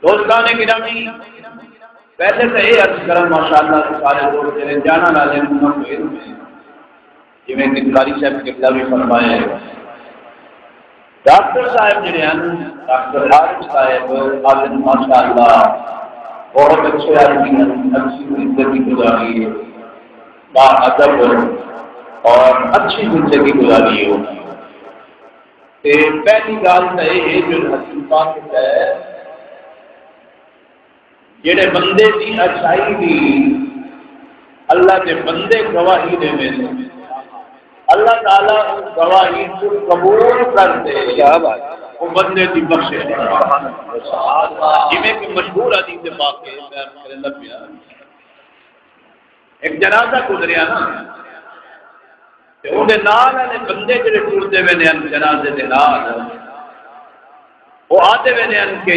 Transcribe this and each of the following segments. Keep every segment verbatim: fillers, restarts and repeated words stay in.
دوستان گرامی، پہلے تو یہ عرض کرم، ماشاءاللہ، سارے لوگ جڑے جانا والے انہاں کو علم ہے، جویں کہ قاری صاحب قبلہ بھی فرمایا ہے۔ ڈاکٹر صاحب جڑے ہیں، ڈاکٹر عارف صاحب، عالم ماشاءاللہ، بہت اچھے آدمی ہیں، اچھی زندگی گزاری ہے، با ادب اور اچھی زندگی گزاری ہے۔ تے پہلی گالھ تاں اے ہے جو حدیث پاک وچ ہے، جڑے بندے دی اچھائی دی اللہ دے بندے گواہی ݙیندے، اللہ تعالیٰ اوں گواہی کوں قبول کر تے، کیا بات ہے، او بندے دی بخشش فرماوے۔ جویں کہ مشہور حدیث پاک ہے، میں عرض کریندا پیاں، ہک جنازہ گزریا نا، تے اوندے نال والے بندے جڑے ٹردے ویندے ہن جنازے دے نال، او آندے ویندے ہن کہ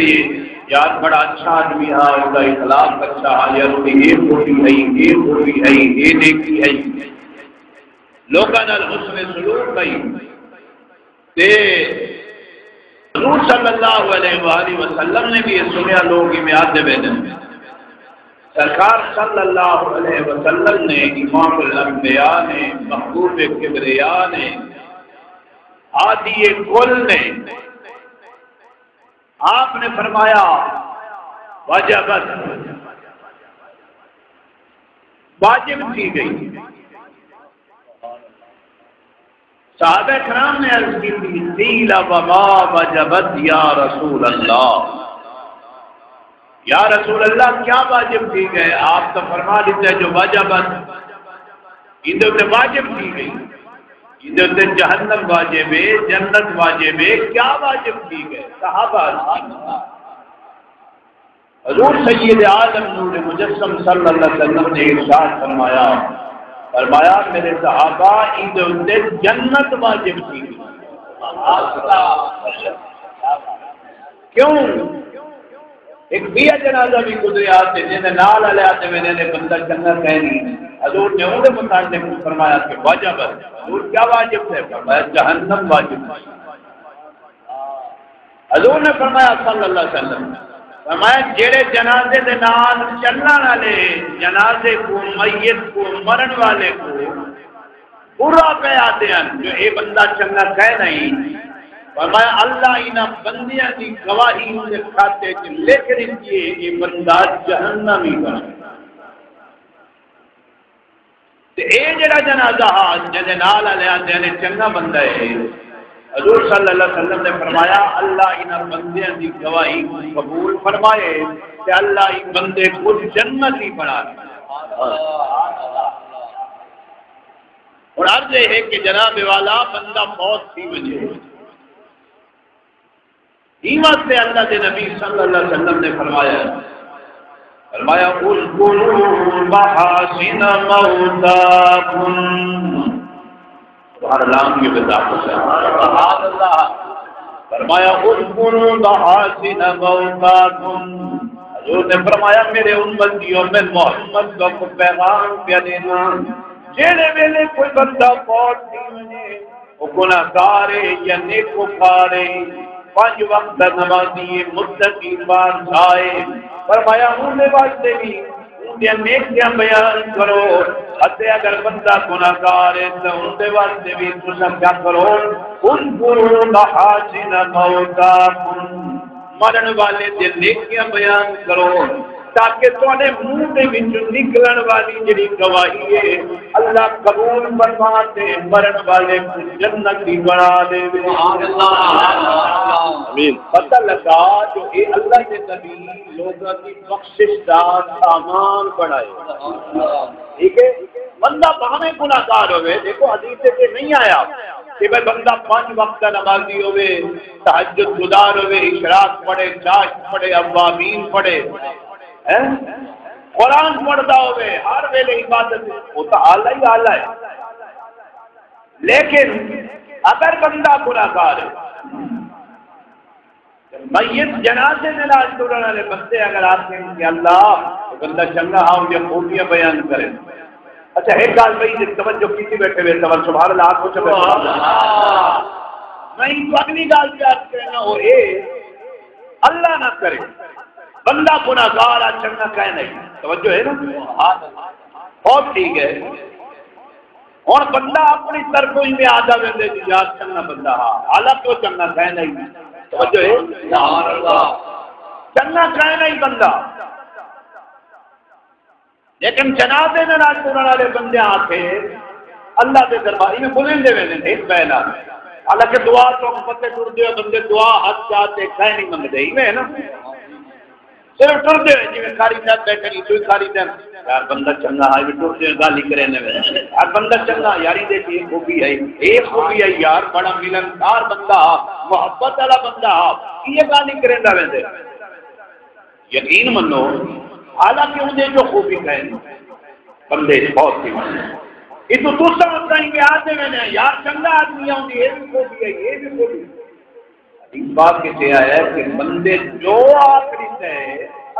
یار بڑا اچھا آدمی ہا، اوندا اخلاق اچھا ہا، یار اوندی اے خوبی ہئی، اے خوبی ہئی، اے نیکی ہئی، لوکاں نال حسن سلوک ہئی۔ تے حضور صلی اللہ علیہ وآلہ وسلم نے بھی یہ سنیا، لوگ ایویں آندے ویندے۔ سرکار صلی اللہ علیہ وسلم نے، امام الانبیاء نے، محبوب کبریا نے، ہادی کل نے، آپ نے فرمایا، وجبت، واجب تھی ڳئی۔ صحابہ کرام نے عرض کی تھی، قیل وما وجبت یا رسول اللہ، یا رسول اللہ، کیا واجب تھی ڳئے؟ آپ تو فرما ݙتے جو وجبت، ایندے اتے واجب تھی ڳئی، ایندے اتے جہنم واجب ہے، جنت واجب ہے، کیا واجب تھی ڳئے؟ صحابہ عرض کی۔ حضور سید عالم نور مجسم صلی اللہ علیہ وسلم نے ارشاد فرمایا، فرمایا، میرے صحابہ، ایندے اتے جنت واجب تھی ڳئی۔ کیوں؟ ہک ٻیا جنازہ بھی گزریا تے جیندے نال والے آندے ویندے نے، بندہ چنگا کائے نہیں۔ حضور نے اوندے متعلق فرمایا کہ وجبت۔ حضور، کیا واجب ہے؟ فرمایا، جہنم واجب ہے۔ حضور نے فرمایا صلی اللہ علیہ وسلم، فرمایا، جڑے جنازے دے نال چلݨ والے، جنازے کو، میت کو، مرݨ والے کو برا پئے آندے ہن جو اے بندہ چنگا کائے نہیں، فرمایا، اللہ انہاں بندیاں دی گواہی اوندے کھاتے وچ لکھ ݙتی ہے، اے بندہ جہنمی بݨ ڳیا۔ تے اے جڑا جنازہ ہا، جیندے نال والے آندے نے چنگا بندہ ہے، حضور صلی اللہ علیہ وسلم نے فرمایا، اللہ انہاں بندیاں دی گواہی کوں قبول فرمائے تے اللہ ایں بندے کوں جنتی بݨا ݙے۔ ہݨ عرض اے ہے کہ جناب والا، بندہ فوت تھی ونڄے، ایں واسطے اللہ دے نبی صلی اللہ علیہ وسلم نے فرمایا، فرمایا، اذکروا محاسن موتاکم۔ سبحان اللہ، یہ بتا۔ سبحان اللہ۔ فرمایا، اذکروا محاسن موتاکم۔ حضور نے فرمایا، میرے امتیوں، میں محمد کو پیغام پیا ݙینا، جیڑھے ویلے کوئی بندہ فوت تھی ونڄے، او گناہگار ہے یا نیکوکار ہے، پنج وقت دا نمازی ہے، متقی، پارسا ہے، فرمایا اوندے واسطے بھی اوندیاں نیکیاں بیان کرو، اتے اگر بندہ گناہگار ہے تاں اوندے واسطے بھی تساں کیا کرو، اذکروا محاسن موتاکم، مرݨ والے دے نیکیاں بیان کرو، تاکہ تہاݙے منہ دے وچوں نکلݨ والی جڑی گواہی ہے، اللہ قبول فرما تے مرݨ والے کوں جنتی بݨا ݙیوے۔ سبحان اللہ۔ آمین۔ پتہ لڳا جو اے اللہ دے نبی لوکاں دی بخشش دا سامان بݨائے۔ ٹھیک ہے؟ بندہ بھاویں گناہگار ہووے، ݙیکھو حدیث تے نہیں آیا کہ بھئی بندہ پنج وقت دا نمازی ہووے، تہجد گزار ہووے، اشراق پڑھے، چاشت پڑھے، اوابین پڑھے، ہیں؟ قرآن پڑھدا ہووے، ہر ویلے عبادت، او تاں اعلیٰ ہی اعلیٰ ہے۔ لیکن اگر بندہ گناہگار ہے، میت جنازے دے نال ٹرݨ والے بندے اگر آکھن کہ اللہ، او بندہ چنگا ہا، اوندیاں خوبیاں بیان کرے۔ اچھا، ہک ڳالھ پئی جے توجہ کیتی ٻیٹھے وے، توجہ سبحان اللہ آکھو چا۔ میں ایں کوں اڳلی ڳالھ پیا کرنا، او اے، اللہ نہ کرے، بندہ گناہگار آ، چنگا کائے نہیں۔ توجہ ہے نا؟ بہت ٹھیک ہے۔ ہن بندہ اپنی طرفوں ہی میں آدا ویندے جی یار چنگا بندہ ہا، حالانکہ وہ چنگا کائے نہیں۔ توجہ ہے؟ سبحان اللہ۔ چنگا کائے نہیں بندہ۔ لیکن جنازے دے نال ٹرن والے بندے آ کے اللہ دے دربار میں بلندے ویندے نے ہک پہلا۔ حالانکہ دعا تو متے ٹردے ہوئے بندے دعا ہتھ چا تے کائے نہیں منگدے، ایویں ہے نا؟ صرف ٹردے ہوئے جویں قاری صاحب بیٹھے نہیں، کوئی قاری صاحب، یار بندہ چنگا ہے، بھی ٹردے ہوئے گالی کرے نے۔ یار بندہ چنگا، یار ایندے وچ یہ خوبی ہے، یہ خوبی ہے یار، بڑا ملنسار بندہ، محبت والا بندہ، یہ گالی کریندا ویندے۔ یقین منو، حالانکہ اوندے جو خوبی کائے نہیں، بندے بہت ہی مانے۔ یہ تو دوسرا بندہ ہی میں آتے میں نے، یار چنگا آدمی ہے، اوندی یہ بھی خوبی ہے، یہ بھی خوبی ہے۔ حدیث پاک کتے آیا ہے کہ بندے جو آخری سے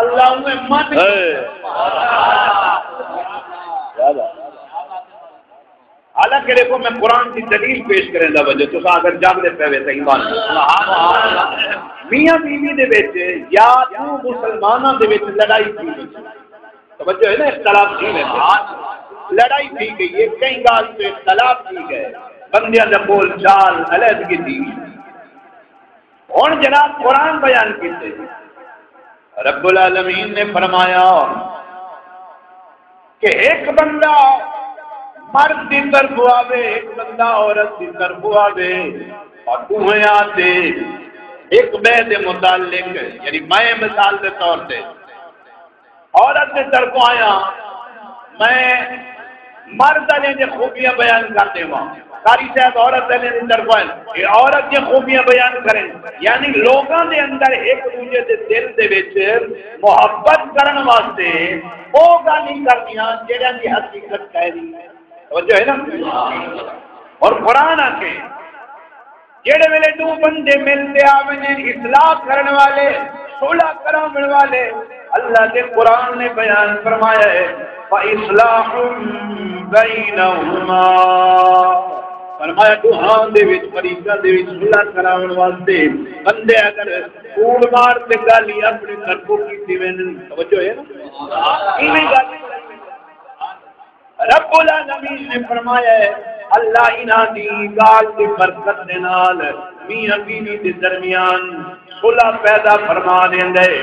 اللہ انہیں من اے۔ کیا بات۔ حالانکہ دیکھو میں قرآن دی دلیل پیش کریں دا وجہ، تساں اگر جاگ دے پے وے تے ایمان۔ میاں بیوی دے وچ یا دو مسلماناں دے وچ لڑائی تھی وچ۔ توجہ ہے نا، اختلاف تھی وے۔ لڑائی تھی گئی ہے، کئی گال تے اختلاف تھی گئے۔ بندیاں دے بول چال علیحدگی تھی۔ ہن جناب قرآن بیان کیتے۔ رب العالمین نے فرمایا کہ ایک بندہ مرد دی طرف آوے، ایک بندہ عورت دی طرف آوے، اور دوہیں آتے ایک بے دے متعلق، یعنی میں مثال دے طور تے عورت دے طرفوں آیا، میں مرد والے دے خوبیاں بیان کر دیواں۔ قاری صاحب عورت والے دے طرفوں آئے، یہ عورت دے خوبیاں بیان کریں، یعنی لوگاں دے اندر ایک دوجے دے دل دے وچ محبت کرن واسطے او گالیں کردیاں جہڑیاں دی حقیقت کائے نہیں۔ توجہ ہے نا؟ اور قرآن آکھے، جیڑھے ویلے ݙو بندے مل تے آ ونڄن، اصلاح کرݨ والے، صلح کراوݨ والے، اللہ دے قرآن نے بیان فرمایا ہے، فَإِصْلَاحٌ بَيْنَهُمَا۔ فرمایا ݙوہاں دے وچ، فریقاں دے وچ صلح کراوݨ واسطے بندے اگر کوڑ مار تے گالی اپݨی طرفوں کیتی ویندن، توجہ ہے نا؟ ایویں گالی رب العالمین نے فرمایا ہے، اللہ انہاں دی ڳالھ دی برکت دے نال میاں بیوی دے درمیان صلح پیدا فرما ݙیندا ہے۔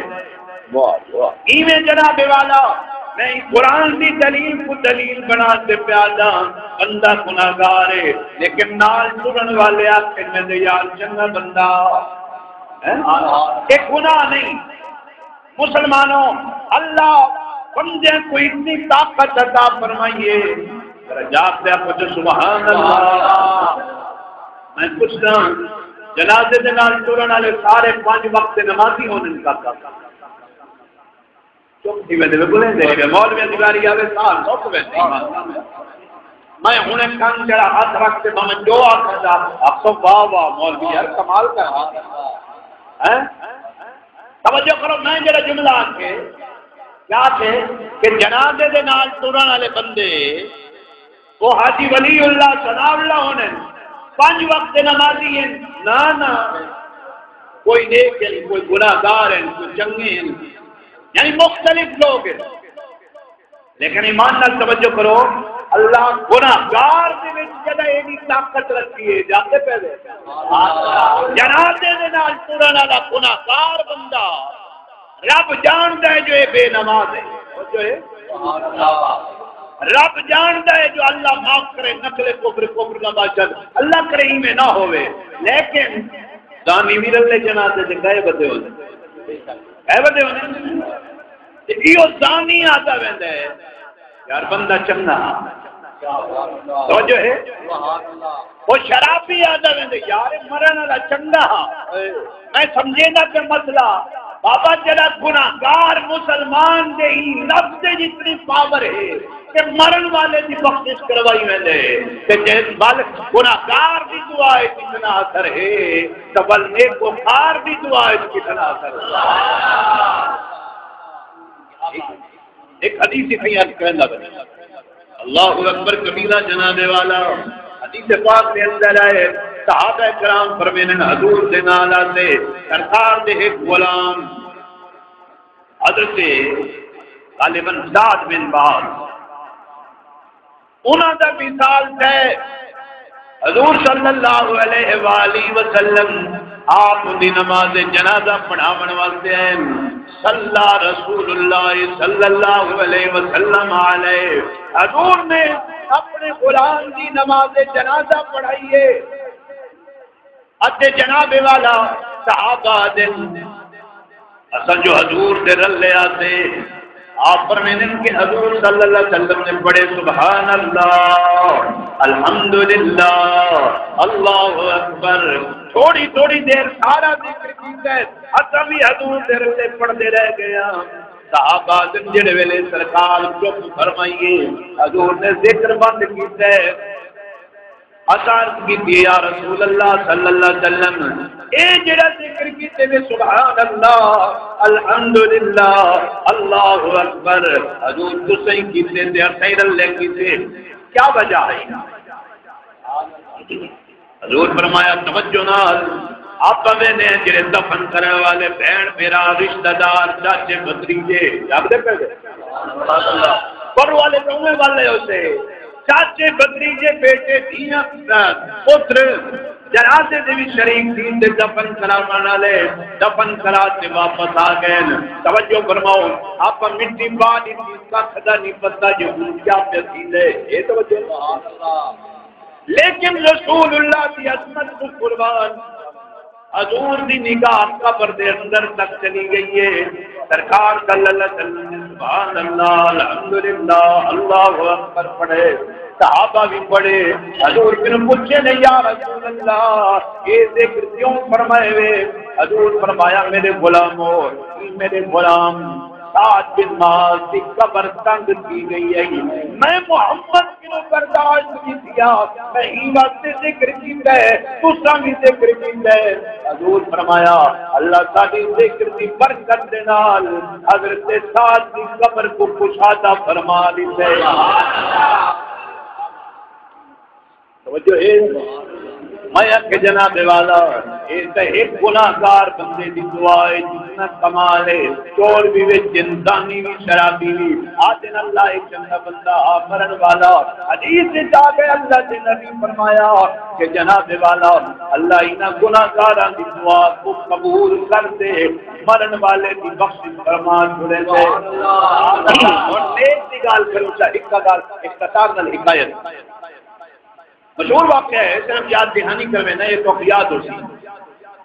واہ، واہ۔ ایویں جناب والا، میں قرآن دی دلیل کوں دلیل بݨا تے پیا ݙاں، بندہ گناہگار ہے، لیکن نال ٹرݨ والے آکھن میندے یار چنگا بندہ ہے، اے گناہ نہیں۔ مسلمانوں، اللہ بندیاں کوں اتنی طاقت عطا فرمائی ہے، ذرا جاگ تے آکھو جو سبحان اللہ۔ میں پچھدا، جنازے دے نال ٹرݨ والے سارے پنج وقت دے نمازی ہوندن؟ کاکا چپ تھی ویندے، بولے دے مولوی دی واری آوے، سال چپ ویندے۔ میں ہن کن جڑا ہتھ رکھ تے بھاویں جو آکھدا، آکھو واہ واہ مولوی یار کمال کر۔ ہیں؟ توجہ کرو، میں جڑا جملہ آکھے، کیا آکھے کہ جنازے دے نال ٹرݨ والے بندے، او حاجی ولی اللہ ثناء اللہ ہوندن، پنج وقت دے نمازی ہن؟ نہ، نہ، کوئی نیک ہن، کوئی گناہگار ہن، کوئی چنگے ہن، یعنی مختلف لوگ ہن۔ لیکن ایمان نال توجہ کرو، اللہ گناہگار دے وچ جݙاں ایݙی طاقت رکھی ہے، جاندے پئے وے؟ جنازے دے نال ٹرݨ والا گناہگار بندہ رب جاندا ہے جو اے بے نماز ہے۔ توجہ ہے؟ رب جاندا ہے جو اللہ معاف کرے، نقل کفر، کفر نہ باشد، اللہ کرے ایویں نہ ہووے۔ لیکن زانی وی رلے جنازے دے، کئے ودے ہوندے؟ کئے ودے ہوندے؟ تے ایہو زانی آہدا ویندا ہے، یار بندہ چنگا ہا۔ توجہ ہے؟ او شرابی آہدا ویندا، یار مرݨ والا چنگا ہا۔ میں سمجھیندا پیا مسئلہ۔ بابا جڑا گناہگار مسلمان دے ہی لفظ دے جتنی پاور ہے، تے مرݨ والے دی بخشش کروائی ویندے۔ تے جے بل گناہگار دی دعا اچ اتنا اثر ہے، تاں ول نیکوکار دی دعا اچ کتنا اثر ہے۔ ہک حدیث ہی سائیں عرض کریندا ونڄاں۔ اللہ اکبر کبیرہ جناب والا۔ حدیث پاک دے اندر آئے، صحابہ کرام فرمیندن حضور دے نال آندے، سرکار دے ہک غلام، تے غالباً سعد بن معاذ، انہاں دا مثال تے حضور صلی اللہ علیہ وآلہ وسلم آپ دی نماز جنازہ پڑھاون واسطے آئے۔ صلی رسول اللہ صلی اللہ علیہ وسلم علیہ، حضور نے اپنے غلام دی نماز جنازہ پڑھائی ہے۔ اتے جناب والا، صحابہ آدن، اساں جو حضور دے رلے آتے۔ آپ فرمیندن کہ حضور صلی اللہ علیہ وسلم نے پڑھے، سبحان اللہ، الحمدللہ، اللہ اکبر۔ تھوڑی تھوڑی دیر سارا ذکر کیتا ہے، اساں بھی حضور دے رلے پڑھدے رہ گئے ہاں۔ صحابہ آدن، جڑے ویلے سرکار چپ فرمائیے، حضور نے ذکر بند کیتا ہے۔ اساں عرض کیتی، یا رسول اللہ صلی اللہ علیہ وسلم، اے جڑا ذکر کیتے وے، سبحان اللہ، الحمدللہ، اللہ اکبر، حضور تسیں کیتے تے اسیں رلے کیتے، کیا وجہ ہے؟ حضور فرمایا، توجہ نال، آپ ویندے ہیں جڑے دفن کرن والے بھین بھرا، رشتہ دار، چاچے بھتریجے، جاگدے پے وے؟ پر والے کہیں والے ہوتے، چاچے، بھتریجے، بیٹے، دھیاں، پتر، جنازے دے وچ شریک تھین تے دفن کراوݨ والے دفن کرا تے واپس آ ڳئے۔ توجہ فرماؤ، آپاں مٹی پا ݙتی، ککھ دا نہیں پتہ جو ہݨ کیا پیا تھیندے۔ اے توجہ۔ لیکن رسول اللہ دی عظمت کوں قربان، حضور دی نگاہ قبر دے اندر تک چلی ڳئی ہے۔ سرکار صلی اللہ علیہ وسلم نے سبحان اللہ، الحمدللہ، اللہ اکبر پڑھے، صحابہ بھی پڑھے۔ حضور کنوں پچھے نے، یا رسول اللہ، یہ ذکر کیوں فرمائے وے؟ حضور فرمایا، میرے غلامو، میرے غلام، سعد بن معاذ دی قبر تنگ تھی ڳئی ہے۔ میں محمد کنوں برداشت نہیں تھیا، میں ایں واسطے ذکر کیتا ہے، تساں بھی ذکر کیتا ہے۔ حضور فرمایا، اللہ ساݙی ذکر دی برکت دے نال حضرت سعد دی قبر کوں کشادہ فرما ݙتے۔ توجہ ہے؟ میں آکھے، جناب والا، اے تے ہک گناہگار بندے دی دعا ہے، جتنا کمال ہے۔ چور بھی وچ، زانی بھی، شرابی بھی، آدن اللہ ایک چنگا بندہ آ، مرن والا۔ حدیث وچ آ ڳئے، اللہ دے نبی فرمایا کہ جناب والا، اللہ انہاں گناہگاراں دی دعا کو قبول کر دے، مرن والے دی بخشش فرما چھوڑے دے۔ ہݨ نیک دی ڳالھ کروں، چا ہک ڳالھ اختصار نال حکایت۔ مشہور واقعہ ہے، صرف یاد دہانی کروینا، یہ تو یاد ہو سی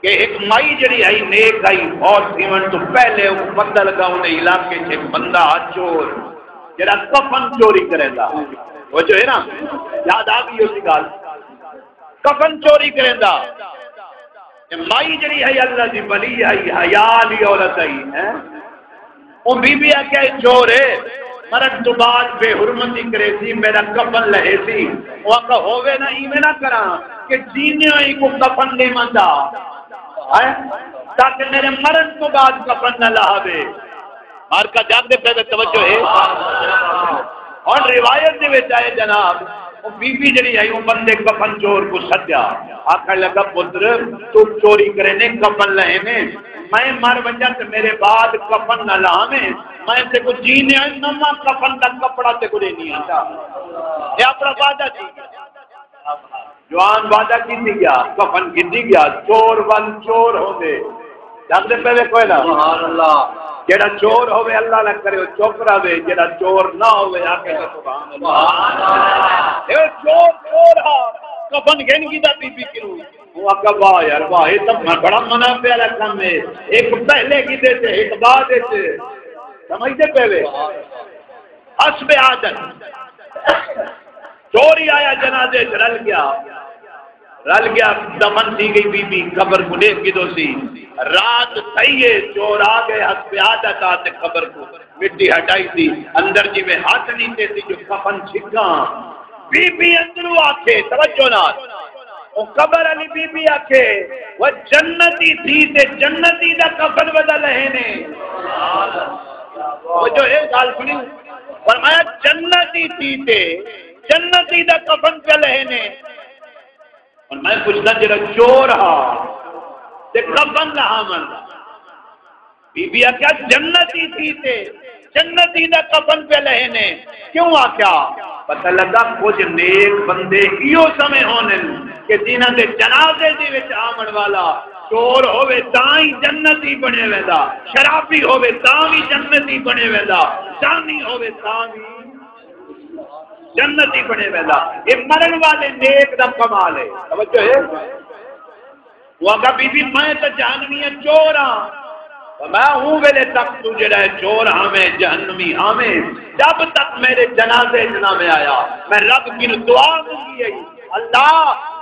کہ ایک مائی جڑی آئی، نیک آئی، فوت تھیون تو پہلے وہ پتہ لگا، انہیں علاقے چ ایک بندہ آ چور، جڑا کفن چوری کریندا۔ وہ جو ہے نا، یاد آ گئی اسی گال، کفن چوری کریندا۔ تے مائی جڑی ہے، اللہ دی ولی آئی، حیا والی عورت آئی ہے۔ او بی بی آکھیا، "اے چور ہے، مرݨ توں بعد بے حرمتی کریسی، میݙا کفن لہیسی۔" او آکھیا، "ہووے نہ، ایویں نہ کراں کہ جیندیاں ہی کوں کفن نہیں مندا، ہیں؟ تاکہ میݙے مرݨ توں بعد کفن نہ لہاوے۔" مارکا جاڳدے پئے وے، توجہ ہے۔ ہݨ روایت دے وچ آئے جناب، او بی بی جڑی ہے، او بندے کفن چور کوں سݙیا، آکھݨ لڳا، "پتر، توں چوری کرینے، کفن لہینے، میں مر ونڄاں تے میݙے بعد کفن نہ لہاویں، میں تیکوں جیندیاں نواں کفن دا کپڑا تیکوں ݙیندی ہاں۔" اے اپݨا وعدہ تھی ڳیا۔ جوان وعدہ کیتی ڳیا، کفن گھدی ڳیا، چور ول چور ہوندے۔ جاڳدے پئے وے کوئی نہ؟ سبحان اللہ۔ جیڑھا چور ہووے، اللہ نہ کرے، او چپ رہوے، جیڑھا چور نہ ہووے، آکھے تے سبحان اللہ۔ سبحان اللہ۔ اے چور، چور ہا، کفن گھن گھدا بی بی کنوں۔ او آکھیا، "واہ یار واہ، اے تاں بڑا منافع والا کم ہے، ہک پہلے گھدے تے ہک بعد وچ۔" سمجھدے پئے وے؟ حسب عادت چور ہی آیا، جنازے وچ رل ڳیا، رل ڳیا، دفن تھی ڳئی بی بی، قبر کوں ݙیکھ گھدو سی۔ رات تھئی ہے، چور آ ڳئے، حسب عادت آ تے قبر کوں مٹی ہٹائی سی، اندر جیویں ہتھ ݙتے سی جو کفن چھکاں۔ بی بی اندروں آکھے، توجہ نال، او قبر والی بی بی آکھے، "وہ جنتی تھی تے جنتی دا کفن ودا لہینے۔" توجہ ہے، ڳالھ سݨی۔ فرمایا، "جنتی تھی تے جنتی دا کفن پیا لہینے۔" ہݨ میں پچھدا، جیڑھا چور ہا تے کفن لہاوݨ بی بی آکھیا، جنتی تھی تے جنتی دا کفن پیا لہینے۔ کیوں؟ آکھیا، پتہ لگا کجھ نیک بندے ایہو سمے ہونن کہ جنہاں دے جنازے دے وچ آوݨ والا چور ہووے تاں ہی جنتی بݨے ویندا، شرابی ہووے تاں وی جنتی بݨے ویندا، زانی ہووے تاں وی جنتی بݨے ویندا۔ اے مرݨ والے نیک دا کمال ہے۔ توجہ ہے؟ او آکھیا، بی بی، میں تاں جہنمی ہاں، چور ہاں۔ فرمایا، اوں ویلے تک توں جیڑھا ہے چور ہاویں، جہنمی ہاویں، جب تک میرے جنازے اچ نہ میں آیا۔ میں رب کنوں دعا منگی ہئی، اللہ،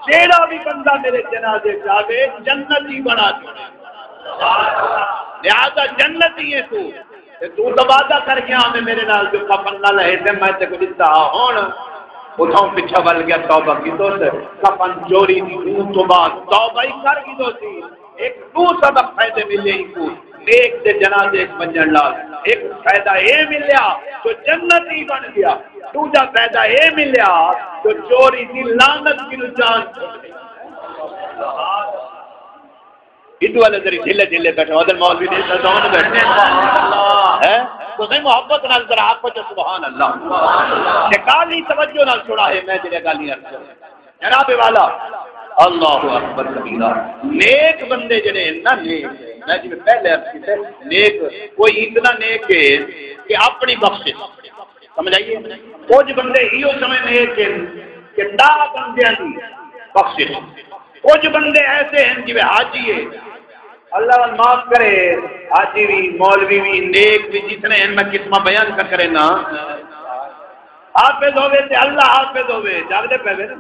جیڑھا وی بندہ میرے جنازے اچ آوے، جنتی بݨا چھوڑے۔ لہذا جنتی ہے تو، تے توں تاں وعدہ کر ڳیا ہاویں میرے نال جو کفن نہ لہے تے میں تیکوں ݙتا ہا۔ ہݨ اتھاؤں پچھا ول ڳیا، توبہ کیتوس، کفن چوری دی۔ اوں توں بعد توبہ ہی کر گھدوسی۔ ہک ݙو سبق فائدے ملے اینکوں، نیک دے جنازے اچ ونڄݨ نال۔ ہک فائدہ اے ملیا جو جنتی بݨ ڳیا، ݙوجھا فائدہ اے ملیا جو چوری دی لعنت کنوں جان چھٹ ڳئی۔ ادو والے ذری ڈھلے ڈھلے بیٹھے، ادھر مولوی نے سزون بیٹھے ہیں۔ تسیں محبت نال ذرا آکھو جو سبحان اللہ۔ تے کالی توجہ نال سݨا ہے، میں جڑے گالیاں عرض کروں۔ جناب والا، اللہ اکبر کبیرہ۔ نیک بندے جڑے ہیں نا، نیک، میں جی پہلے عرض کیتے، نیک کوئی اتنا نیک ہے کہ اپنی بخشش، سمجھ آئیے؟ کجھ بندے ایہو سمجھدے ہیں کہ، کہ ݙاہ بندیاں دی بخشش، کجھ بندے ایسے ہیں جویں حاجی ہے، اللہ ول معاف کرے، حاجی وی، مولوی وی، نیک وی، جتنے ہیں، میں قسماں بیان کر کرے نا۔ حافظ ہووے تے اللہ حافظ ہووے، جاڳدے پئے وے نا؟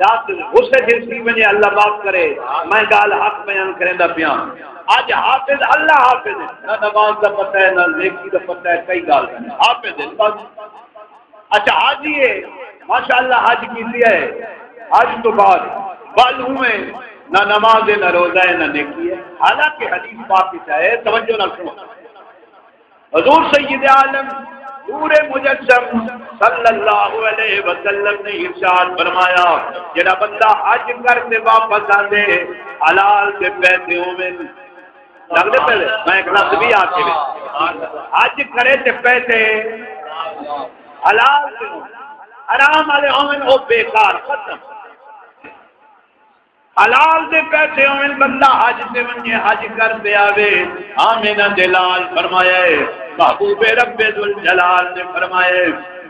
جات غصے دل تھی ونڄے، اللہ معاف کرے، میں ڳالھ حق بیان کریندا پیاں۔ اڄ حافظ اللہ حافظ ہے، نہ نماز دا پتہ ہے، نہ نیکی دا پتہ ہے، کئی ڳالھ نہیں۔ حافظ ہے بس۔ اچھا، حاجی ہے، ماشاءاللہ حج کیتی ہے، حج تو بعد ول اونویں نہ نماز ہے، نہ روزہ ہے، نہ نیکی ہے۔ حالانکہ حدیث پاک وچ ہے، توجہ نال سنو۔ حضور سید عالم نور مجسم صلی اللہ علیہ وسلم نے ارشاد فرمایا، جڑا بندہ حج کر تے واپس آندے، حلال دے پیسے ہوون، لڳدے پئے، میں ہک لفظ بھی آ کے وچ، حج کرے تے پیسے حلال دے ہون، حرام والے ہون، او بیکار، ختم۔ حلال دے پیسے ہون، بندہ حج تے ونڄے، حج کر تے آوے۔ آمنہ دے لال فرمایا ہے، محبوب رب ذوالجلال نے فرمایا ہے،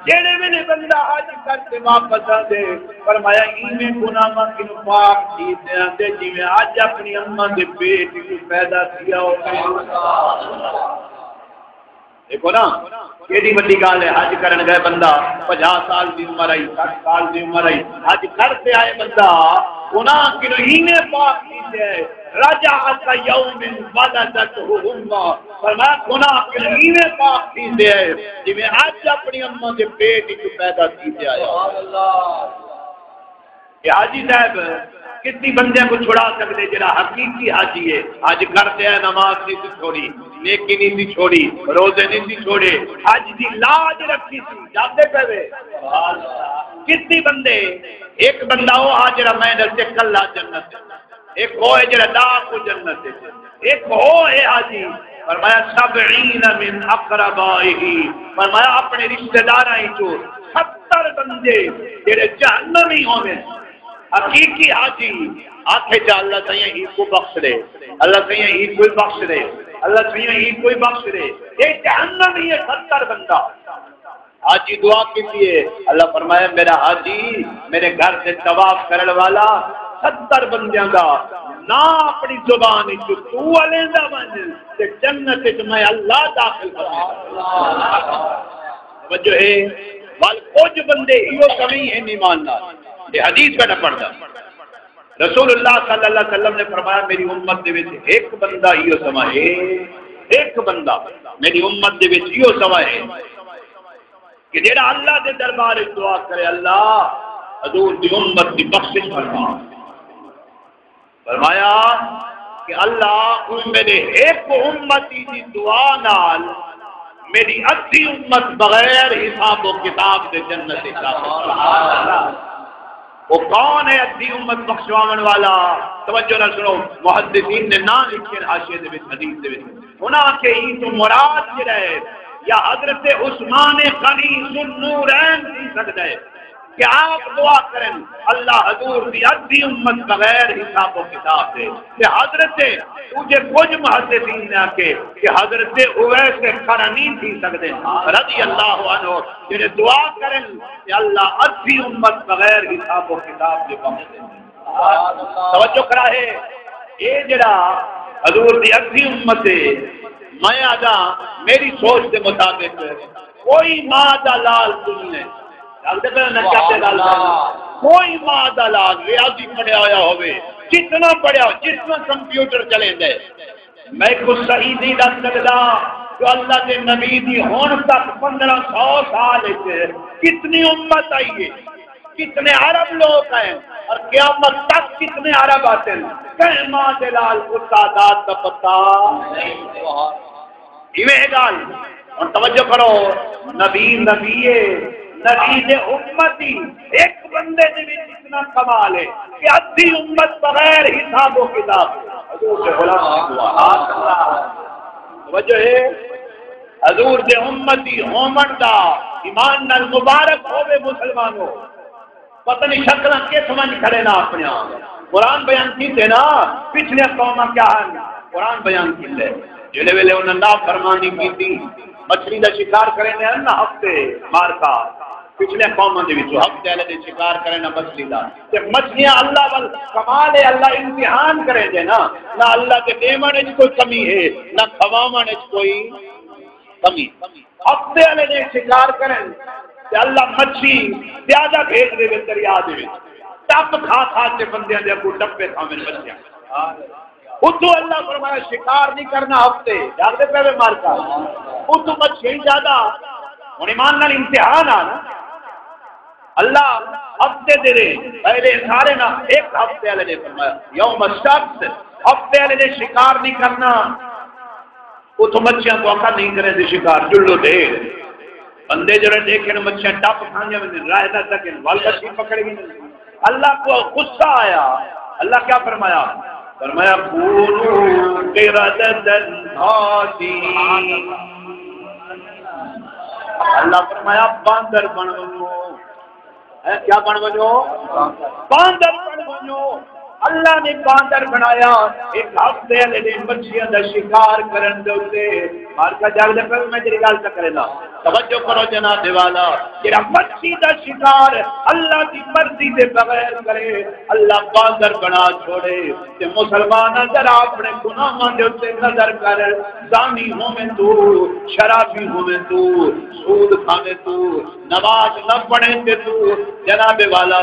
جیڑھے ویلے بندہ حج کر تے واپس آندے، فرمایا، ایویں گناہاں کنوں پاک تھی تے آندے، جیویں اڄ اپݨی اماں دے پیٹ وچ پیدا تھیا ہووے۔ ݙیکھو نا، کیݙی وݙی ڳالھ ہے، حج کرݨ ڳئے بندہ، پنجاہ سال دی عمر آئی، سٹھ سال دی عمر آئی، حج کر تے آئے بندہ، گناہ کنوں ایویں پاک تھی تے آئے، رجع کیوم ولدتہ امہ، فرمایا، گناہ کنوں ایویں پاک تھی تے آئے، جیویں اڄ اپݨی اماں دے پیٹ وچ پیدا تھی تے آیا۔ اے حاجی صاحب کتی بندیاں کوں چھڑا سڳدے، جیڑھا حقیقی حاجی ہے۔ حج کر تے آئے، نماز نہیں سی چھوڑی، نیکی نہیں سی چھوڑی، روزے نہیں سی چھوڑے، حج دی لاج رکھی سی، جاڳدے پئے وے۔ کتی بندے، ہک بندہ او ہا جیڑھا میں نال تے کلھا جنت اچ، ہک او ہے جیڑھا ݙاہ کوں جنت اچ، ہک او ہے حاجی، فرمایا، سبعین من اقربائہ، فرمایا، اپݨے رشتہ داراں وچوں ستر بندے جیڑھے جہنمی ہووے۔ حقیقی حاجی آکھے جا، اللہ سائیں ایکوں بخش ݙے، اللہ سائیں ایکوں بخش ݙے، اللہ سائیں ایکوں بخش ݙے۔ اے جہنمی ہے ستر بندہ۔ حاجی دعا کیتی ہے، اللہ فرمایا، میرا حاجی، میرے گھر دے طواف کرݨ والا، ستر بندیاں دا ناں اپݨی زبان وچ توں الیندا ونڄ تے جنت وچ میں اللہ داخل فرمایا۔ توجہ ہے، ول کجھ بندے ایہو سویں ہن ایمان نال۔ اے حدیث پیا پڑھدا۔ رسول اللہ صلی اللہ علیہ وسلم نے فرمایا، میری امت دے وچ ہک بندہ ایہو سما ہے، ہک بندہ میری امت دے وچ ایہو سما ہے کہ جیڑھا اللہ دے دربار وچ دعا کرے، اللہ حضور دی امت دی بخشش فرما۔ فرمایا کہ اللہ، اوں میرے ہک امتی دی دعا نال میری ادھی امت بغیر حساب و کتاب دے جنت وچ داخل کر۔ وہ کون ہے ادھی امت بخشواون والا؟ توجہ نال سنو، محدثین نے نام لکھے ہیں حاشیے دے وچ، حدیث دے وچ۔ انہاں آکھے ایں تو مراد جڑا ہے، یا حضرت عثمان غنی ذوالنورین تھی سکدا ہے کہ آپ دعا کرن، اللہ حضور دی ادھی امت بغیر حساب و کتاب دے، تے حضرت ݙوجھے کجھ محدثین نے آکھے کہ حضرت اویس قرنی تھی سکدے ہیں رضی اللہ عنہ، جڑے دعا کرن کہ اللہ ادھی امت بغیر حساب و کتاب دے بخش دے۔ توجہ کرا ہے، اے جڑا حضور دی ادھی امت ہے، میں آدھا میری سوچ دے مطابق کوئی ماں دا لال تھی نہیں۔ ڳالھ تے پہلے نہ کیا تے ڳالھ کر۔ کوئی ماں دا لال ریاضی پڑھیا ہویا ہوے، جتنا پڑھیا ہو، جتنا کمپیوٹر چلے دے، میں کو صحیح نہیں دس سکدا جو اللہ دے نبی دی ہن تک پندرہ سو سال وچ کتنی امت آئی ہے، کتنے ارب لوگ آئے اور قیامت تک کتنے ارب آتے ہیں۔ کہیں ماں دے لال استادات دا پتہ نہیں۔ ایویں ہے ڳالھ۔ ہݨ توجہ کرو، نبی نبی ہے، نبی دے امتی، ہک بندے دے وچ اتنا کمال ہے کہ ادھی امت بغیر حساب و کتاب۔ حضور دے غلام دے دعا۔ توجہ ہے، حضور دے امتی ہووݨ دا ایمان نال مبارک ہووے مسلمانو۔ پتہ نہیں شکلاں کس ونڄ کھڑے نا اپݨیاں۔ قرآن بیان کیتے نا، پچھلیاں قوماں کیا ہن؟ قرآن بیان کیتے۔ جیڑھے ویلے انہاں نافرمانی کیتی، مچھلی دا شکار کریندے ہن نا ہفتے، مارکا، پچھلیاں قوماں دے وچوں ہفتے والے دے شکار کریندے مچھلی دا۔ تے مچھلیاں اللہ ول، کمال ہے، اللہ امتحان کریندے نا، نہ اللہ دے ݙیوݨ وچ کوئی کمی ہے، نہ کھواوݨ وچ کوئی کمی۔ ہفتے والے ݙینہہ شکار کرن تے اللہ مچھی زیادہ بھیج ݙیوے دریا دے وچ، ٹپ کھا کھا کے بندیاں دے اڳوں ٹپے کھاون مچھیاں۔ اتوں اللہ فرمایا شکار نہیں کرنا ہفتے، ݙردے پئے وے مارکا۔ اتوں مچھیاں ہی زیادہ۔ ہݨ ایمان نال امتحان آ نا۔ اللہ ہفتے دے ݙینہہ، پہلے سارے نا، ہک ہفتے والے ݙینہہ فرمایا، یوم السبت، ہفتے والے ݙینہہ شکار نہیں کرنا۔ اتھوں مچھیاں کوں آکھا نہیں کریندے شکار، جلو ڈھیر۔ بندے جیڑھے ݙیکھن مچھیاں ٹپ کھاندیاں ویندین، راہ نہ تکن، ول مچھی پکڑ گھن۔ اللہ کوں غصہ آیا، اللہ کیا فرمایا؟ فرمایا، کونوا قردة خاسئین۔ اللہ فرمایا، باندر بݨ ونڄو۔ اے کیا بݨ ونڄو؟ باندر بݨ ونڄو۔ اللہ نے باندر بݨایا، ہک ہفتے والے ݙینہہ مچھیاں دا شکار کرݨ دے اتے۔ مارکا جاڳدے پئے، میں جیڑھی ڳالھ تاں کریندا۔ توجہ کرو جناب والا، جیڑھا مچھی دا شکار اللہ دی مرضی دے بغیر کرے، اللہ باندر بݨا چھوڑے۔ تے مسلمان ذرا اپݨے گناہاں دے اتے نظر کر، زانی ہوویں توں، شرابی ہوویں توں، سود کھاویں توں، نماز نہ پڑھیں تے توں، جناب والا،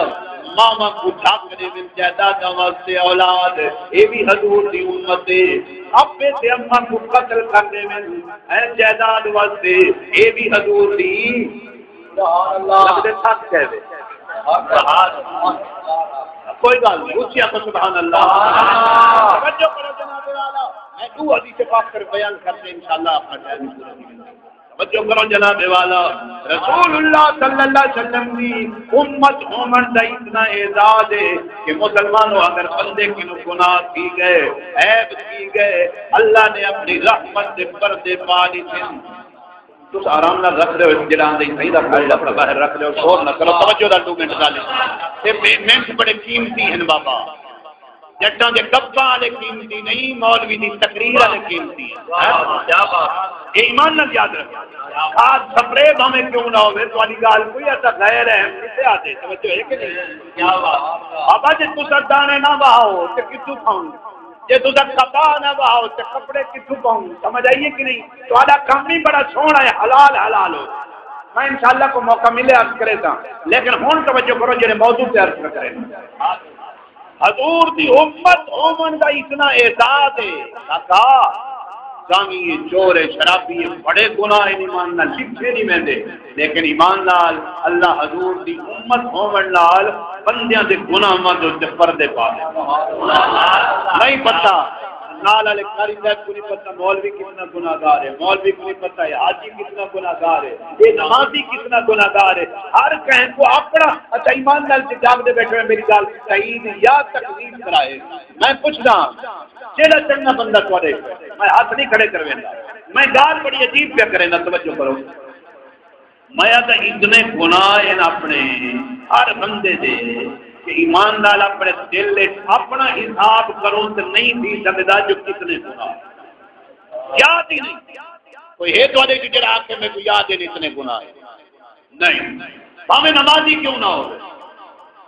ماواں کوں ڈھک ݙیون جائیداداں واسطے اولاد، اے وی حضور دی امت ہے۔ ابے تے اماں کوں قتل کر ݙیون، اے جائیداد واسطے، اے وی حضور دی۔ سبحان اللہ۔ لڳدے تھک ڳئے وے۔ سبحان اللہ۔ کوئی ڳالھ نہیں، اچی آکھو سبحان اللہ۔ توجہ کرو جناب والا، میں ݙو حدیث پاک کر بیان کر تے انشاءاللہ اپݨا ٹائم پورا تھی ویندے۔ توجہ کرو جناب والا، رسول اللہ صلی اللہ علیہ وسلم دی امت ہووݨ دا اتنا اعزاز ہے کہ مسلمانوں، اگر بندے کنوں گناہ تھی ڳئے، عیب تھی ڳئے، اللہ نے اپݨی رحمت دے پردے پا ݙتے۔ تس آرام نال رکھ ݙیو، جیڑھا آندے صحیح رکھ ݙیو، لفظ باہر رکھ ݙیو، شور نہ کرو، توجہ نال ݙو منٹ ڳالھ۔ اے بے-، منٹ بڑے قیمتی ہن بابا۔ جٹاں دے گپاں والے قیمتی نہیں، مولوی دی تقریر والے قیمتی ہیں۔ واہ، واہ، کیا بات۔ اے ایمان نال یاد رکھو۔ کھاد سپرے بھاویں کیوں نہ ہووے، تہاݙی ڳالھ کوئی ایسا غیر اہم کتھے آ تے، توجہ ہے کہ نہیں؟ کیا بات۔ بابا جے تساں دانے نہ وہاؤ تے کتھوں کھاؤں؟ جے تساں کپاہ نہ وہاؤ تے کپڑے کتھوں پاؤں؟ سمجھ آئی ہے کہ نہیں؟ تہاݙا کم ہی بڑا سوہݨا ہے، حلال حلال ہو۔ میں انشاءاللہ کو موقع ملے عرض کرے تاں، لیکن ہݨ توجہ کرو جیڑھے موضوع تے عرض کرے۔ حضور دی امت ہووݨ دا اتنا اعزاز ہے، کاکا، زانی ہے، چور ہے، شرابی ہے، بڑے گناہ ہیں، ایمان نال لکھے نہیں ویندے، لیکن ایمان نال اللہ حضور دی امت ہووݨ نال بندیاں دے گناہاں دے اتے پردے پا ݙیندے۔ نہیں پتہ نال والے قاری صاحب کو نہیں پتہ مولوی کتنا گناہگار ہے، مولوی کو نہیں پتہ ہے حاجی کتنا گناہگار ہے، یہ نمازی کتنا گناہگار ہے۔ ہر کہیں کو اپنا، اچھا، ایمان نال تے جاگ دے بیٹھے ہوئے، میری گل تائید یا تکذیب کرائے۔ میں پوچھدا، جیڑا چنگا بندہ تواڈے، میں ہاتھ نہیں کھڑے کرویندا، میں گال بڑی عجیب پیا کریندا، توجہ کرو۔ میں آکھدا اتنے گناہ ہیں اپنے ہر بندے دے کہ ایمان نال اپنے دل وچ اپنا حساب کرو تے نہیں تھی سکدا جو کتنے گناہ۔ یاد ہی نہیں۔ کوئی ہے تواڈے وچ جڑا آکھے میکوں یاد ہی نہیں اتنے گناہ ہیں؟ نہیں۔ بھاویں نمازی کیوں نہ ہوے،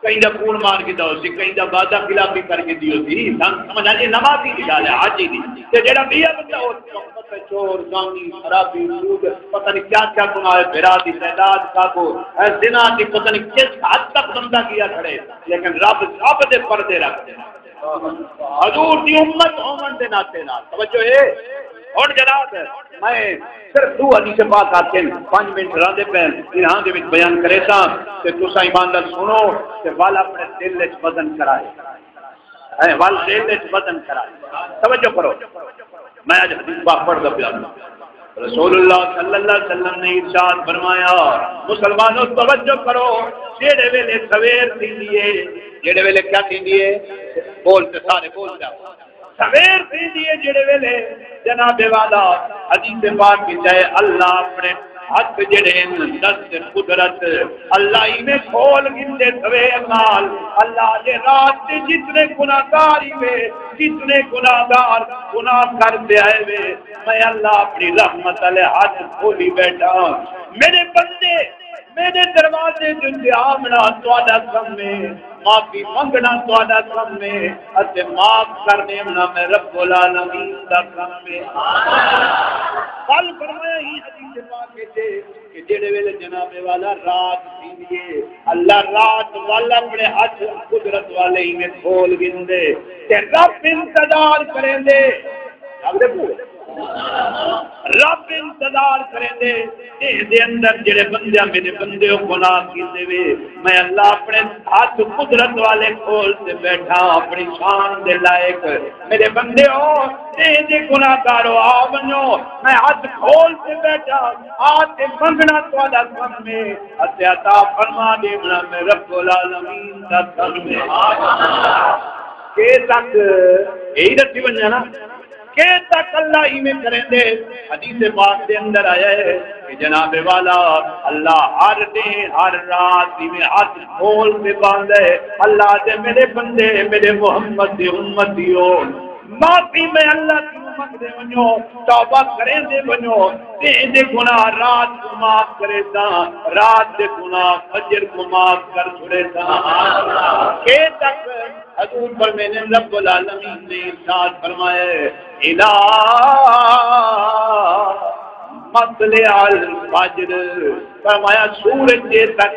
کہیں دا خون مار گھدا ہوسی، کہیں دا وعدہ خلافی کر گھدی ہوسی، سن سمجھ آ جی نمازی دی گالھ ہے، حاجی دی۔ تے جیڑا ٻیا بندہ ہو، پتہ چور، زانی، شرابی، سود، پتہ نہیں کیا کیا گناہ ہے، بھرا دی تعداد کاکو، اے زنا دی پتہ نہیں کس حد تک بندہ کیا کھڑے، لیکن رب سب دے پردے رکھ دے۔ حضور دی امت ہوون دے ناطے نال۔ توجہ ہے؟ ہن جناب، میں صرف دو حدیث پاک آکھن، پنج منٹ رہندے پئے، انہاں دے وچ بیان کریساں، تے تساں ایمان نال سنو، تے ول اپنے دل وچ وزن کرائے۔ اے ول دل وچ وزن کرائے۔ توجہ کرو، میں اج حدیث پاک پڑھدا پیا ہاں۔ رسول اللہ صلی اللہ علیہ وسلم نے ارشاد فرمایا، مسلمانوں توجہ کرو، جیڑے ویلے سویر تھیندی ہے، جیڑے ویلے کیا تھیندی ہے؟ بول تے سارے بول تے۔ سویر تھیندی ہے جیڑے ویلے جناب والا حدیث پاک وچ ہے، اللہ اپنے ہتھ جیڑے ہن، دست قدرت، اللہ ایویں کھول گھندے سویر نال۔ اللہ دے رات دے جتنے گناہگار ہی وے، جتنے گناہگار گناہ کر تے آئے وے، میں اللہ اپنی رحمت والے ہتھ کھولی بیٹھا۔ میرے بندے، میرے دروازے دے اتے آوݨا تہاݙا کم ہے، معافی منگݨا تہاݙا کم ہے، اتے معاف کر ݙیوݨا میں رب العالمین دا کم ہے۔ ول فرمایا ہی حدیث پاک وچ کہ جیڑے ویلے جناب والا رات تھیندی ہے، اللہ رات ول اپݨے ہتھ قدرت والے ایویں کھول گھندے تے رب انتظار کریندے۔ جاڳدے پئے؟ رب انتظار کریندے، ݙینہہ دے اندر جیڑے بندیاں میرے بندے او گناہ کیتے وے، میں اللہ اپݨے ہتھ قدرت والے کھول تے بیٹھا، اپݨی شان دے لائق۔ میرے بندے او، ݙینہہ دے گناہگارو آ ونڄو، میں ہتھ کھول تے بیٹھا، آ تے منگݨا تہاݙا کم ہے، اتے عطا فرما ݙیوݨا میں رب العالمین دا کم ہے۔ کہ تک یہی رکھی ونڄے نا۔ کہ تک اللہ ایویں کریندے؟ حدیث پاک دے اندر آیا ہے کہ جناب والا، اللہ ہر ݙینہہ ہر رات ایویں ہتھ کھول تے پاندا ہے، اللہ دے میرے بندے، میرے محمد دے امتیو، معافی میں اللہ کنوں منگدے ونڄو، توبہ کریندے ونڄو، ݙینہہ دے گناہ رات کوں معاف کریساں، رات دے گناہ فجر کوں معاف کر چھوڑیساں۔ کہ تک حضور فرمیندے، رب العالمین نے ارشاد فرمایا ہے، الا مطلع الفجر، فرمایا سورج جے تک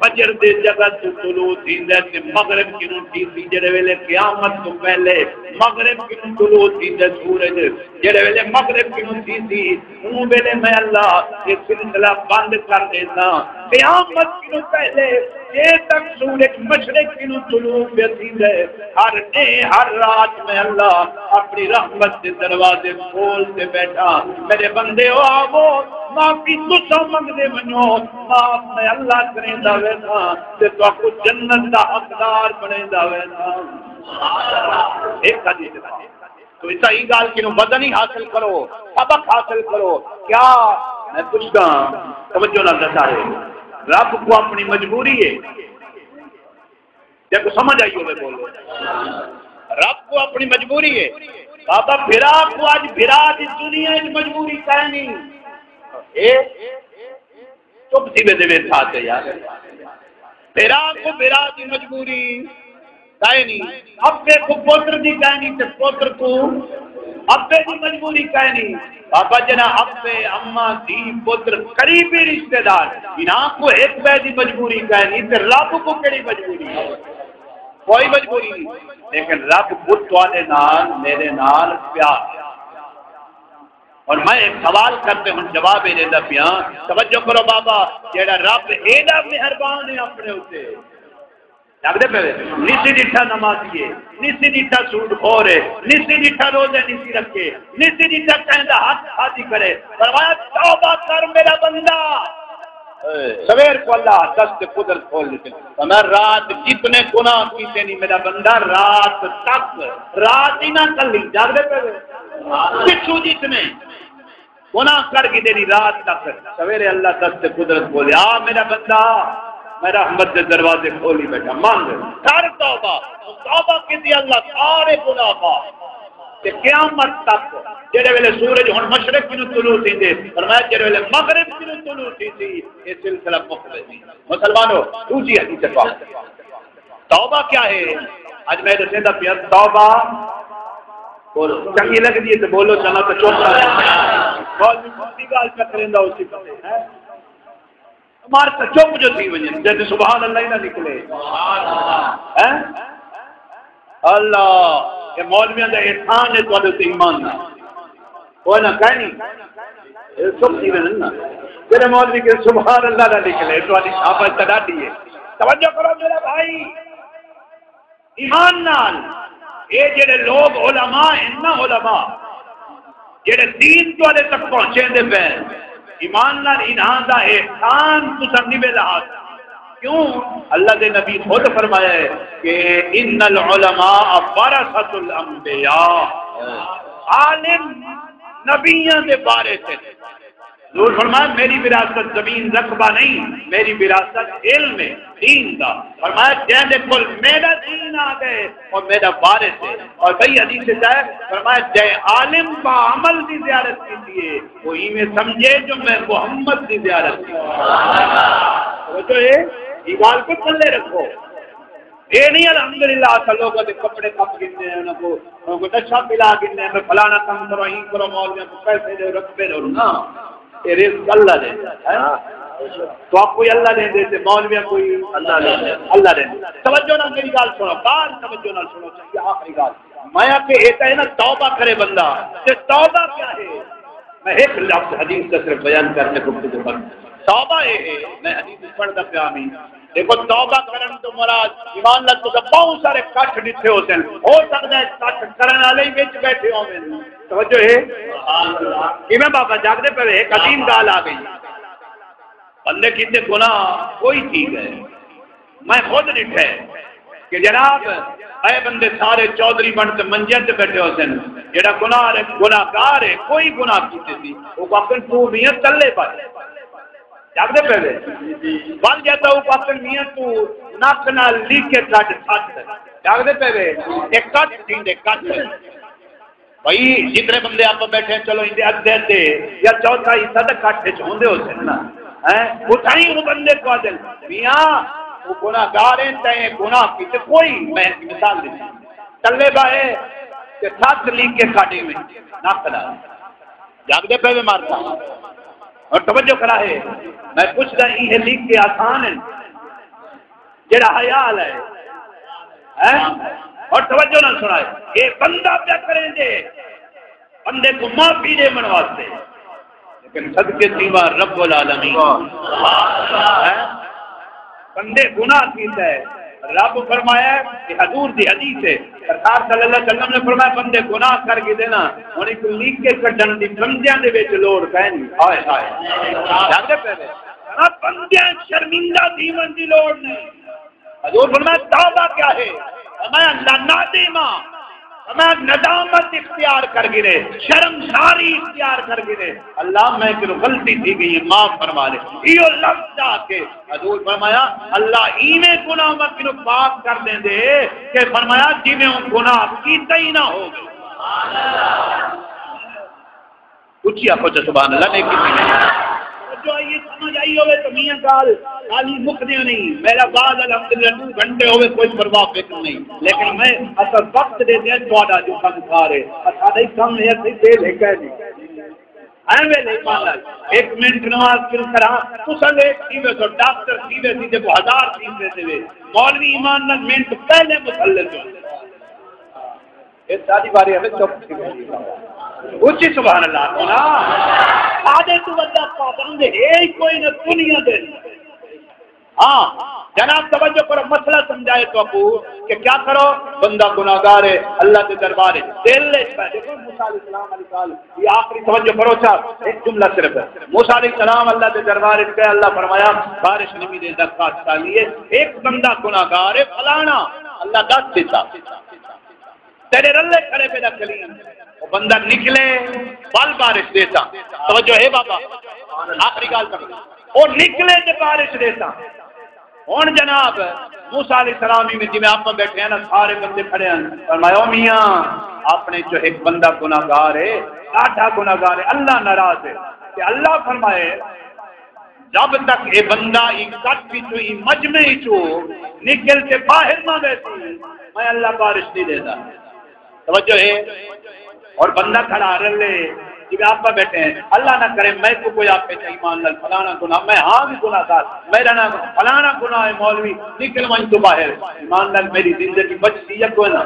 فجر دے جگہ تو طلوع تھیندا ہے تے مغرب کنوں تھیسی، جیڑے ویلے قیامت تو پہلے مغرب کنوں طلوع تھیندا ہے سورج، جیڑے ویلے مغرب کنوں تھیسی، اوں ویلے میں اللہ یہ سلسلہ بند کر ݙیساں۔ قیامت کنوں پہلے جے تک سورج مشرق کنوں طلوع پیا تھیندا ہے، ہر ݙینہہ ہر رات میں اللہ اپݨی رحمت دے دروازے کھول تے بیٹھا۔ میرے بندیو آوو، معافی تساں منگدے ونڄو، معاف میں اللہ کریندا ویساں تے تہاکوں جنت دا حقدار بݨیندا ویساں۔ ایک حدیث ہے۔ تو اتھاں ای ڳالھ کنوں وزن ہی حاصل کرو، سبق حاصل کرو۔ کیا میں پچھدا، توجہ نال دسارے، رب کو اپݨی مجبوری ہے؟ جے کو سمجھ آئی ہوے بولو۔ رب کو اپݨی مجبوری ہے۔ بابا بھرا کو اڄ بھرا دی دنیا وچ مجبوری کائے نہیں۔ اے چپ تھی ویندے وے تھا تے یار۔ بھرا کو بھرا دی مجبوری کائے نہیں، ابے کو پتر دی کائے نہیں تے پتر کو ابے دی مجبوری کائے نہیں۔ بابا جنا ابے، اماں، دھی، پتر، قریبی رشتہ دار، انہاں کو ہک بے دی مجبوری کائے نہیں تے رب کو کیڑی مجبوری ہے؟ کوئی مجبوری نہیں، لیکن رب کو تواڈے نال، میرے نال پیار ہے۔ اور میں ایک سوال کرتے ہوں، جواب ہی ݙیندا پیاں، توجہ کرو بابا، جیڑا رب ایڈا مہربان ہے اپنے اتے، لڳدے پئے وے؟ نسی ݙٹھا نمازی ہے، نسی ݙٹھا سود خور ہے، نسی ݙٹھا روزے نسی رکھے، نسی ݙٹھا کہیں دا حق کھادی کرے۔ فرمایا، توبہ کر میرا بندہ۔ سویر کو اللہ دست قدرت کھول ݙتے۔ فرمایا، رات جتنے گناہ کیتے نہیں میرا بندہ، رات تک، رات ہی نہ کلی، جاڳدے پئے وے؟ پچھو جتنے گناہ کر گھدے نی رات تک، سویرے اللہ دست قدرت کھولے، آ میرا بندہ، میں رحمت دے دروازے کھولی بیٹھا، منگ، کر توبہ۔ توبہ کیتی، اللہ سارے گناہ معاف۔ تے قیامت تک، جڑے ویلے سورج ہن مشرق کنوں طلوع تھیندے، فرمایا جڑے ویلے مغرب کنوں طلوع تھیسی، اے سلسلہ مک ویسی۔ مسلمانو، دوجھی حدیث پاک۔ توبہ کیا ہے؟ اڄ میں ݙسیندا پیا، توبہ۔ بولو، چنڳی لڳدی ہے تے بولو، چنڳا تے چپ کر۔ مولوی کسی ڳالھ پیا کریندا، اسی پتے ہے۔ مار تے چپ جو تھی ونڄے، جے سبحان اللہ ہی نہ نکلے۔ ہیں؟ اللہ، اے مولویاں دا احسان ہے تہاݙے تے ایمان نال۔ کوئی نہ کہہ نہیں۔ اے چپ تھی ویندے نا۔ جیڑھے مولوی کے سبحان اللہ نہ نکلے، تہاݙی شاباش تاں ݙاڈھی ہے۔ توجہ کرو میرا بھائی۔ ایمان نال، اے جڑے لوگ علماء ہیں نا، علماء جڑے دین تہاݙے تک پہنچیندے پئے، ایمان نال انہاں دا احسان تساں نبھے لہا۔ کیوں؟ اللہ دے نبی خود فرمایا ہے کہ ان العلماء ورثۃ الانبیاء، عالم نبیاں دے وارث ہیں۔ حضور فرمایا، میری وراثت زمین رقبہ نہیں، میری وراثت علم ہے، دین دا۔ فرمایا، جیں دے کول میرا دین آ ڳئے، او میرا وارث ہے۔ اور ٻئی حدیث وچ آیا، فرمایا، جے عالم با عمل دی زیارت کیتی ہے، او ایویں سمجھے جو میں محمد دی زیارت کیتی ہے۔ توجہ ہے، یہ ڳالھ کوں تھلے رکھو۔ اے نہیں الحمدللہ اساں لوگاں دے کپڑے کپ گھندے ہیں، انہاں کو، انہاں کو نشہ پلا گھندے ہیں، میں فلانا کم کرو، ہی کرو، مولویاں کو پیسے دے، رقبے دے نا۔ اے رزق اللہ دیندا ہے۔ تو آپ کوئی اللہ دیندے تے مولویاں کوئی اللہ دیندے۔ اللہ دیندے۔ توجہ نال میری ڳالھ سنو، ڳالھ توجہ نال سنو، چاہیے آخری ڳالھ۔ میں آکھے اے تاں ہے نا توبہ کرے بندہ، تے توبہ کیا ہے؟ میں ایک لفظ حدیث دا صرف بیان کر کے گفتگو بند۔ توبہ اے ہے، میں حدیث پڑھدا پیا میں۔ دیکھو، توبہ کرن تو مراد ایمان نال تساں بہت سارے کٹھ ݙٹھے ہوسن، ہو سکدا ہے کٹھ کرن والے ہی وچ بیٹھے ہوون۔ توجہ ہے؟ کیویں بابا جاڳدے پئے؟ ایک عظیم ڳالھ آ ڳئی۔ بندے کیتے گناہ کوئی چیز ہے، میں خود ݙٹھے کہ جناب، اے بندے سارے چودھری بݨ تے منجیاں تے بیٹھے ہوسن، جیڑھا گناہ، گناہگار ہے، کوئی گناہ کیتے سی، او آکھن توں میاں تلے بچ۔ جاڳدے پئے وے؟ ول جاتا او آکھن میاں توں نک نال لیکے کڈھ سٹ۔ جاڳدے پئے وے؟ اے کٹھ تھیندے، کٹھ۔ بھئی، جتنے بندے آپ بیٹھے ہیں، چلو، ایندے ادھے ادھے یا چوتھا حصہ تاں کٹھ وچ ہوندے ہوسن نا۔ ہیں؟ او تائیں او بندے کو آدھن، میاں، او گناہگار ہیں، تیں گناہ کیتے کوئی، میں مثال ݙتی۔ تلے بائے تے سات لیکے کڈھ میں نک نال۔ جاڳدے پئے وے مارتا؟ اور توجہ کرا ہے، میں پوچھدا، ایہے لیکے آسان ہیں؟ جڑا حیا لے، ہیں؟ اور توجہ نال سنائے، اے بندہ پیا کریندے، بندے کو معافی ݙیوݨ واسطے، لیکن صدقے تھیواں رب العالمین۔ ہیں؟ بندے گناہ کیتا ہے، رب فرمایا ہے کہ حضور دی حدیث ہے، سرکار صلی اللہ علیہ وسلم نے فرمایا، بندے گناہ کر گھدے نا، ہݨ ایکوں لیکے کڈھݨ دی بندیاں دے وچ لوڑ کائنی۔ ہائے ہائے۔ جاڳدے پئے وے؟ ہاں، بندیاں شرمندہ تھیوݨ دی لوڑ نہیں۔ حضور فرمایا، توبہ کیا ہے؟ فرمایا، لنادمہ۔ فرمایا، ندامت اختیار کر گھدے، شرمساری اختیار کر گھدے، اللہ میں کنوں غلطی تھی ڳئی ہے، معاف فرما ݙے۔ ایہو لفظ آکھ کے حضور فرمایا، اللہ ایویں گناہاں کنوں پاک کر ݙیندے کہ فرمایا جیویں او گناہ کیتا ہی نہ ہووے۔ اچی آکھو تے سبحان اللہ، نیکی تھی ویندی۔ جو یہ سمجھ آئی ہوے تو میاں ڳالھ خالی مکدیاں نہیں۔ میرا بعض الحمدللہ دو گھنٹے ہوے کوئی پرواہ فکر نہیں، لیکن میں اصل وقت دے دے تہاݙا جو کم کار ہے، ساݙا ہی کم ہے، اسی دے لے کے نہیں۔ ایں ویلے ایمان نال ہک منٹ نماز شروع کراں، تساں لیٹ تھی ویسو، ڈاکٹر تھی ویسی، جے کو ہزار تھی ویسے وے، مولوی ایمان نال منٹ پہلے مسلے تو۔ اے ساری باری ہمیں چپ تھی ویسی۔ اچی سبحان اللہ آکھو نا۔ ساݙے تو وݙا پابند ہے ہی کوئی نہ دنیا دے۔ ہاں، جناب توجہ کرو، مسئلہ سمجھائے تو کو کہ کیا کرو؟ بندہ گناہگار ہے، اللہ دے دربار ہے، دل وچ پے۔ دیکھو موسیٰ علیہ السلام والی ڳالھ، یہ آخری توجہ کرو، اچھا ایک جملہ صرف۔ موسیٰ علیہ السلام اللہ دے دربار وچ گئے، اللہ فرمایا بارش نہیں دیندا، کاشتکار نہیں ہے، ایک بندہ گناہگار ہے فلانا، اللہ دس دیتا۔ تیرے رلے کھڑے پہ دا کلیم۔ او بندہ نکلے، ول بارش دیساں۔ توجہ ہے بابا؟ آخری ڳالھ کر۔ او نکلے تے بارش دیساں۔ ہݨ جناب، موسیٰ علیہ السلام ہی میں جویں آپاں ٻیٹھے ہیں نا، سارے بندے کھڑے ہیں۔ فرمایا، "او میاں، اپݨے چوں ہک بندہ گناہگار ہے، ݙاڈھا گناہگار ہے، اللہ ناراض ہے۔" تے اللہ فرمائے، جب تک اے بندہ ای کٹ وچوں، ای مجمع وچوں نکل کے باہر نہ ویسی، میں اللہ بارش نہیں دیندا۔ توجہ ہے؟ اور بندہ کھڑا رلے، جی آپ ٻیٹھے ہیں، اللہ نہ کرے میں کو کوئی آپ پہ ایمان نال فلانا گناہ، میں ہاں بھی گناہ گار، میرا نام فلانا گناہ ہے مولوی، نکل ونڄ تو باہر، ایمان نال میری زندگی بچ سی یا کوئی نہ۔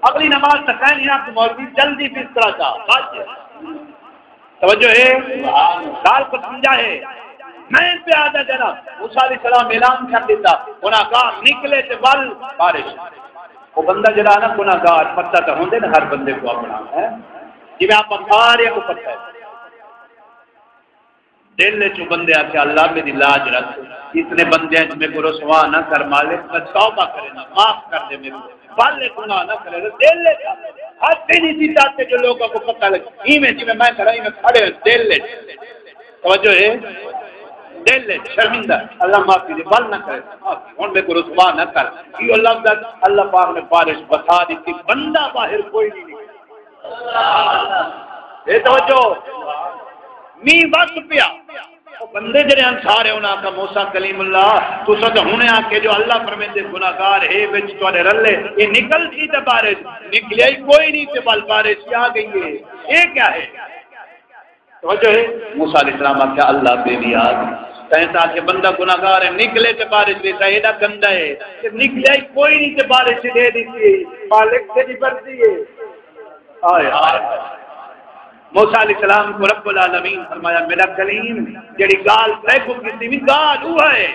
اگلی نماز تک نہیں آپ مولوی جلدی بسترا جا، بس۔ توجہ ہے؟ ڳالھ کو سمجھا ہے؟ میں پیا آہدا جناب، موسیٰ علیہ السلام اعلان کر دیتا، گناہگار نکلے تے ول بارش۔ وہ بندہ جڑا نا گناہگار، پتہ تو ہوندے نا ہر بندے کو اپݨا، ہے؟ جی میں آپ سارے کو پتہ ہے۔ دل وچ بندے آکھیا، "اللہ میری لاج رکھ، اتنے بندیاں وچ میکوں رسوا نہ کر مالک، میں توبہ کرے نا، معاف کر دے میکوں۔" بل گناہ نہ کرے، دل وچ ہتھ ہی نہیں کیتا کہ جو لوگوں کو پتہ لگے۔ ایویں جویں میں کراں، ایویں کھڑے ہوئے دل وچ۔ توجہ ہے؟ دل وچ شرمندہ، اللہ معافی دے، بل نہ کرے، معافی، ہݨ میکوں رسوا نہ کر۔ ایہو لفظ ہے، اللہ پاک نے بارش بسا ݙتی، بندہ باہر کوئی نہیں نکلا۔ اے توجہ، مینہ وس پیا۔ او بندے جڑے ہن سارے، انہاں آکھیا، "موسیٰ کلیم اللہ، تساں تاں ہݨے آکھے جو اللہ فرمیندے گناہگار ہے، وچ تہاݙے رلے، اے نکل سی تے بارش، نکلیا ہی کوئی نہیں تے ول بارش آ ڳئی ہے، اے کیا ہے؟" توجہ ہے؟ موسیٰ علیہ السلام آکھیا، "اللہ بے نیاز، تیں تاں آکھے بندہ گناہگار ہے، نکلے تے بارش ݙیساں، ایݙا گندا ہے، تے نکلیا ہی کوئی نہیں تے بارش ݙے ݙتی ہے، مالک تیری مرضی ہے۔" آئے ہائے۔ موسیٰ علیہ السلام کو رب العالمین فرمایا، "میرا کلیم، جڑی ڳالھ تیکوں کیتی وی ڳالھ اوہا ہے،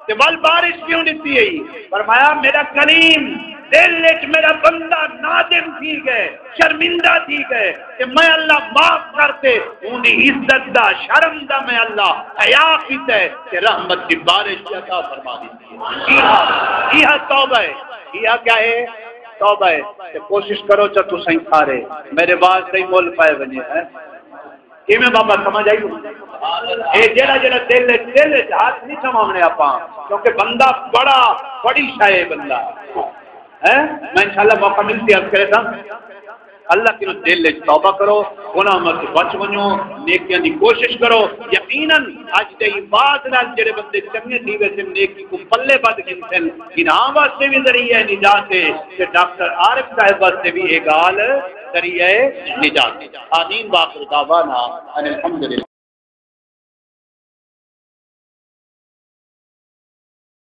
تے ول بارش کیوں ݙتی ہے؟" فرمایا، "میرا کلیم، دل وچ میرا بندہ نادم تھی ڳئے، شرمندہ تھی ڳئے، تے میں اللہ معاف کر تے اوندی عزت دا، شرم دا میں اللہ حیا کیتا ہے، تے رحمت دی بارش عطا فرما ݙتی ہے۔" ایہا، ایہا توبہ ہے۔ ایہا کیا ہے؟ توبہ ہے۔ تے کوشش کرو چا تساں سارے، میرے واسطے ہی مول پائے ونڄے، ہیں؟ کیویں بابا سمجھ آئی؟ اے جیڑھا، جیڑھا دل وچ، دل وچ ہتھ نہیں تھماوݨے آپاں، کیونکہ بندہ بڑا، بڑی شے ہے بندہ۔ ہیں؟ میں انشاءاللہ موقع ملسی عرض کرے تاں۔ اللہ کنوں دل وچ توبہ کرو، گناہ مت بچ ونڄو، نیکیاں دی کوشش کرو۔ یقیناً اڄ دے وعظ نال جڑے بندے چنڳے تھی ویسن، نیکی کو پلے ٻدھ گھنسن، انہاں واسطے وی ذریعہ نجات ہے تے ڈاکٹر عارف صاحب واسطے وی اے ڳالھ ذریعہ نجات ہے۔ آمین۔ وآخر دعوانا ان الحمدللہ۔